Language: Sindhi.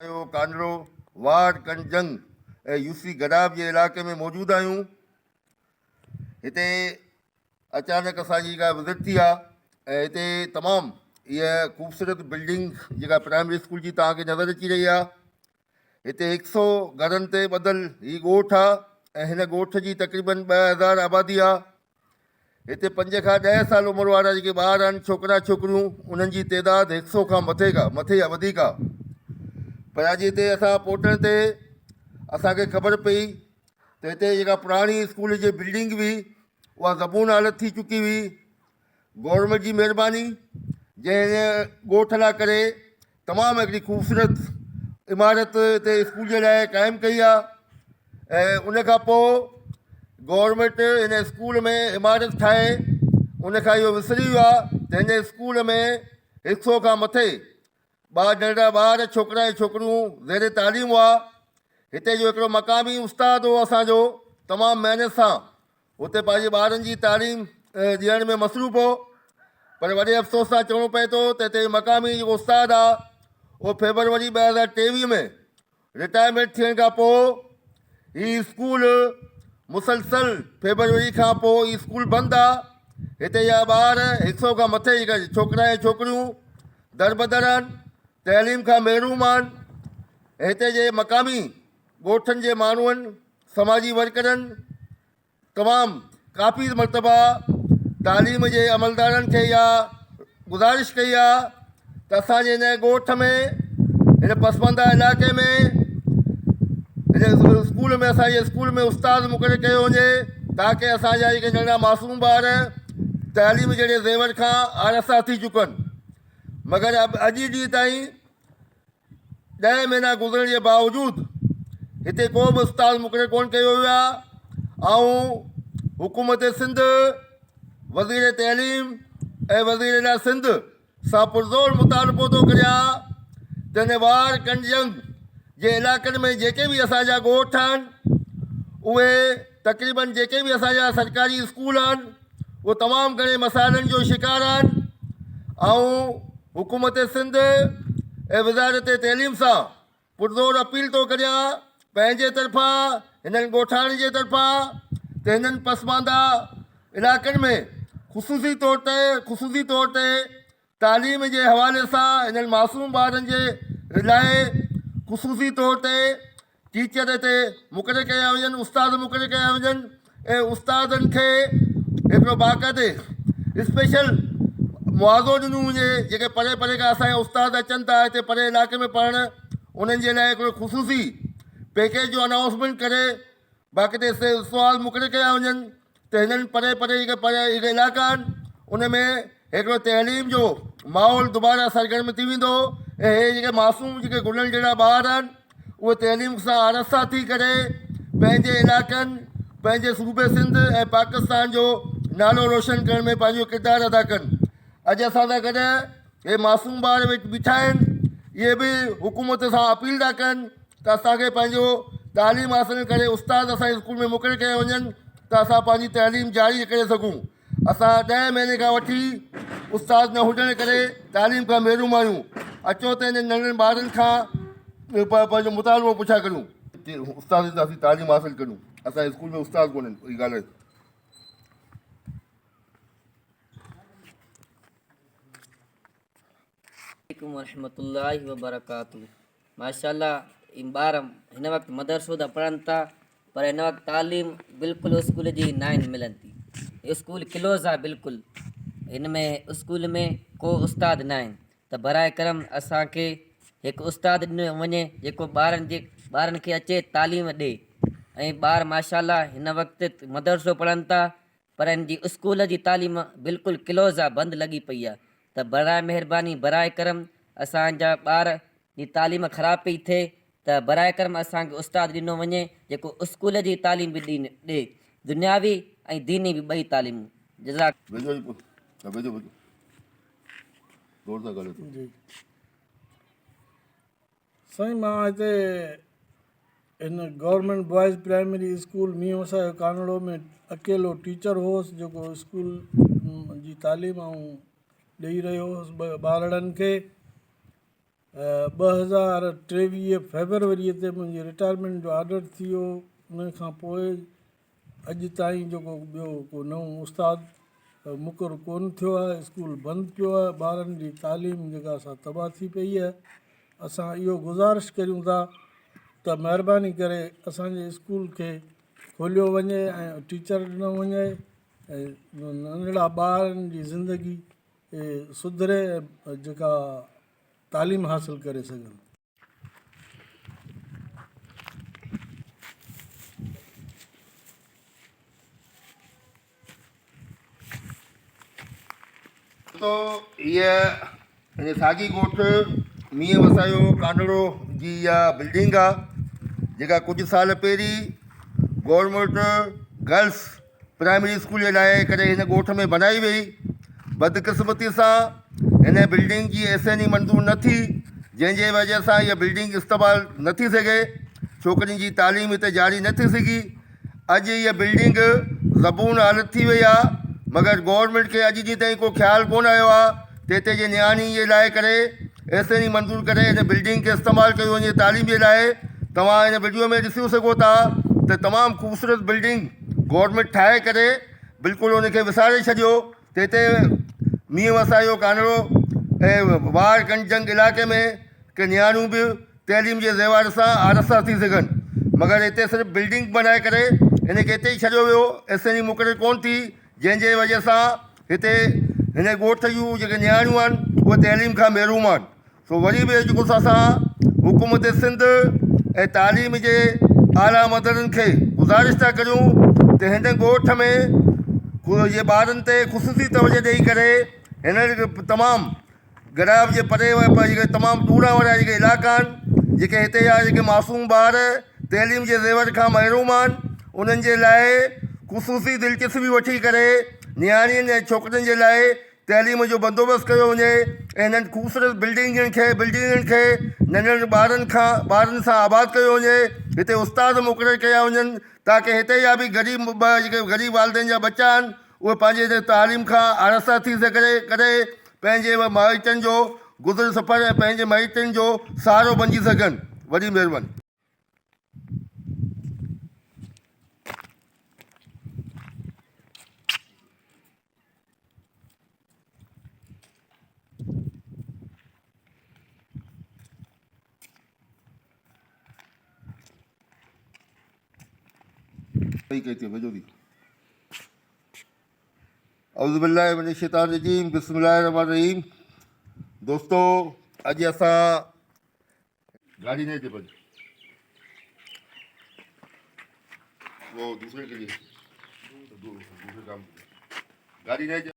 اهو ڪانڊڙو وارڊ ڪنجنگ ۽ يوسي گڏاب جي علائقي ۾ موجود آهيون. هتي اچانڪ اسان جي جيڪا وزٽ ٿي آهي ۽ هتي تمام هيء خوبصورت بلڊنگ جيڪا پرائمري اسڪول جي توهان کي نظر اچي رهي آهي. هتي هڪ سو گهرن تي ٻڌل هي ڳوٺ آهي ۽ هن ڳوٺ جي تقريبن 2000 آبادي آهي. هتي پنج کان ڏهه سال عمر وارا جيڪي ٻار آهن ڇوڪرا ڇوڪريون انهن جي تعداد هڪ سو کان مٿي کان مٿي يا وڌيڪ آهي پر اڄ هتي اسان پهچڻ تي اسان کي خبر پئي ته هتي جيڪا پراڻي اسڪول جي بلڊنگ هئي اها زبون حالت ٿي چڪي هئي گورنمينٽ جي مهرباني جنهن ڳوٺ لاء ڪري تمام هڪڙي خوبصورت عمارت هتي اسڪول جي لاء قائم ڪئي آهي ۽ ان کان پوء گورنمينٽ هن اسڪول ۾ عمارت ٺاهي ان کان اهو وسري ويو آهي ته هن اسڪول ۾ هڪ سو کان مٿي ٻار ننڍڙا ٻار ڇوڪرا ۽ ڇوڪريون زير تعليم هئا. هتي جو هڪڙو مقامي استاد هو اسان جو تمام محنت سان هتي پنهنجي ٻارن جي تعليم ڏيڻ ۾ مصروف هو پر وڏي افسوس سان چوڻو پئي ٿو ته هتي مقامي جيڪو استاد آ اهو فيبروري 2023 ۾ رٽائرمينٽ ٿيڻ کان پوء هي اسڪول مسلسل فيبروري کان پوء هي اسڪول بند آ. هتي جا ٻار هڪ سو کان مٿي جيڪا ڇوڪرا ۽ ڇوڪريون دربدر آهن، تعليم کان محروم آهن. هتي جي مقامي ڳوٺن جي ماڻهن، سماجي ورڪرن تمام ڪافي مرتبا تعليم جي عملدارن کي اها گذارش ڪئي آهي ته اسان جي هن ڳوٺ ۾ هن پسمانده علائقي ۾ هن اسڪول ۾ اسان جي اسڪول ۾ استاد مقرر ڪيو وڃي تاڪه اسان جا جيڪي ننڍڙا معصوم ٻار تعليم جهڙي زيور کان آراسته ٿي چڪن مگر اڄ ڏينهن تائين ڏهه مهينا گذرڻ جي باوجود هتي ڪو به استاد مقرر ڪونه ڪيو ويو آهي. آئون حڪومت سنڌ، وزير تعليم ۽ وزير اعليٰ سنڌ سان پرزور مطالبو ٿو ڪريان ته هن وار ڪنجنگ جي علائقن ۾ جيڪي به اسان جا ڳوٺ آهن اهي تقريبن جيڪي به اسان جا سرڪاري اسڪول آهن اهي تمام گهڻي مسائلن جو شڪار آهن. آئون حڪومت سنڌ ۽ وزارت تعليم سان پرزور اپيل ٿو ڪريان پنهنجي طرفان هنن ڳوٺاڻن جي طرفان ته هنن پسمانده علائقن ۾ خصوصي طور تي خصوصي طور تي تعليم جي حوالي سان هنن معصوم ٻارن جي لاء خصوصي طور تي ٽيچر هتي مقرر ڪيا وڃن، استاد مقرر ڪيا وڃن ۽ استادن کي هڪڙو باقاعدي اسپيشل معاوضو ڏنو وڃي جيڪي پري پري کان اسان جا استاد اچن ٿا هتي پري علائقي ۾ پڙهڻ انهن جي لاء هڪڙو خصوصي پيڪيج جو انائونسمينٽ ڪري باقاعدي سوال مقرر ڪيا وڃن ته هنن پري پري جيڪي پري جيڪي علائقا آهن ان ۾ هڪڙو تعليم جو ماحول دوباره سرگرم ٿي ويندو ۽ هي جيڪي معصوم جيڪي گلن جهڙا ٻار آهن اهي تعليم سان آراسته ٿي ڪري پنهنجي علائقن پنهنجي صوبي سنڌ ۽ پاڪستان جو نالو روشن ڪرڻ ۾ پنهنجو ڪردار ادا ڪن اڄ اسان سان گڏ هي معصوم ٻار بيٺا آهن اهي به حڪومت سان اپيل ٿا ڪن ته اسان کي پنهنجو تعليم حاصل ڪري استاد اسان جي اسڪول ۾ مقرر ڪيا وڃن ته اسان پنهنجي تعليم جاري ڪري سگهون اسان ڏهه مهيني کان وٺي استاد نه هجڻ ڪري تعليم کان محروم آهيون اچو ته انهن ننڍن ٻارن کان پنهنجو مطالبو پڇا ڪريون استاد اسين تعليم حاصل ڪريون اسان جي اسڪول ۾ استاد ڪونهن اهي ڳالهه عليڪم ورحمة الله وبرڪاته ماشاءالله هي ٻار هن وقت مدرسو ته پڙهن ٿا پر هن وقت تعليم بلڪل اسڪول جي ناهن ملن ٿي اسڪول ڪلوز آهي بلڪل هن ۾ اسڪول ۾ ڪو استاد ناهن ته براء ڪرم اسان کي هڪ استاد ڏنو وڃي جيڪو ٻارن جي ٻارن کي اچي تعليم ڏي ۽ ٻار ماشاءالله هن وقت مدرسو پڙهن ٿا پر هن جي اسڪول جي تعليم بلڪل ڪلوز آ بند لڳي پئي آ ته براء مهرباني براء ڪرم اسان جا ٻار جي تعليم خراب پئي ٿئي ته براء ڪرم اسان کي استاد ڏنو وڃي جيڪو اسڪول جي تعليم به ڏي دنياوي ۽ ديني به ٻئي تعليمون جزاڪ. ويجهو اچ پوء ويجهو ويجهو زور سان ڳالهايو جي سائين مان هتي هن government boys primary school Mian Wasayo Kanhro ۾ اڪيلو ٽيچر هوس جيڪو اسڪول جي تعليم آئون ڏئي رهيو هوس ٻارڙن کي. 2023 فيبروريء تي منهنجي رٽائرمينٽ جو آرڊر ٿي ويو. ان کان پوء اڄ تائين جيڪو ٻيو ڪو نئون استاد مقرر ڪونه ٿيو آهي. اسڪول بند پيو آهي. ٻارن جي تعليم جيڪا سا تباهه ٿي پئي آهي. اسان اهو گذارش ڪريون ٿا ته مهرباني ڪري اسان جي اسڪول کي کوليو وڃي ۽ ٽيچر ڏنو وڃي ۽ ننڍڙا ٻارن جي زندگي سڌري ۽ جيڪا تعليم حاصل ڪري سگهن. تو هيء هن ساڳي ڳوٺ مينهن وسايو ڪانڊڙو جي اها بلڊنگ آ جيڪا ڪجهه سال پهرين گورنمينٽ گرلس پرائمري اسڪول جي لاء ڪري هن ڳوٺ ۾ بنائي وئي. بدقسمتي سان هن بلڊنگ جي ايس اين اي منظور نه ٿي جنهن جي وجه سان هيء بلڊنگ استعمال نه ٿي سگهي. ڇوڪرين جي تعليم هتي جاري نه ٿي سگهي. اڄ هيء بلڊنگ زبون حالت ٿي وئي آهي مگر گورنمينٽ کي اڄ ڏينهن تائين ڪو خيال ڪونه آيو آهي ته هتي جي نياڻين جي لاء ڪري ايس اين اي منظور ڪري هن بلڊنگ کي استعمال ڪيو وڃي تعليم جي لاء. توهان هن وڊيو ۾ ڏسي سگهو ٿا ته تمام خوبصورت بلڊنگ گورنمينٽ ٺاهي ڪري بلڪل ان کي وساري ڇڏيو ته هتي مينهن وسايو ڪانهڙو ۽ واهڙ ڪنجنگ علائقي ۾ ڪي نياڻيون به تعليم جي زيور سان آراسته ٿي سگهن مگر هتي صرف بلڊنگ بنائي ڪري ان کي هتي ئي ڇڏيو ويو ايس اين اي مقرر ڪونه ٿي جنهن جي وجه سان هتي هن ڳوٺ جون جيڪي نياڻيون آهن اهي تعليم کان محروم آهن سو وري به جيڪو اسان حڪومت سنڌ ۽ تعليم جي اعليٰ مدرن کي گذارش ٿا ڪريون ته هن ڳوٺ ۾ جي ٻارن تي خصوصي توجه ڏئي ڪري هن تمام گراب جي پري جيڪي تمام ڏورا وارا جيڪي علائقا آهن جيڪي هتي جا جيڪي معصوم ٻار تعليم جي زيور کان محروم آهن انهن جي لاء خصوصي دلچسپي وٺي ڪري نياڻين ۽ ڇوڪرين جي لاء تعليم جو بندوبست ڪيو وڃي ۽ هنن خوبصورت بلڊنگن کي بلڊنگن کي ننڍڙن ٻارن کان ٻارن سان آباد ڪيو وڃي هتي استاد مقرر ڪيا وڃن تاڪه هتي جا به غريب جيڪي غريب والدين جا ٻچا آهن اهي پنهنجي تعليم کان آراسته ٿي سگهي ڪري پنهنجي مائٽن جو گذر سفر ۽ پنهنجي مائٽن جو سهارو بنجي سگهن وڏي مهرباني. اعوذ بالله من الشيطان الرجيم بسم الله الرحمن الرحيم دوستو اڄ اسان گاڑی نہیں تھی بند وہ دوسرے کے لیے دوسرے کام گاڑی نہیں۔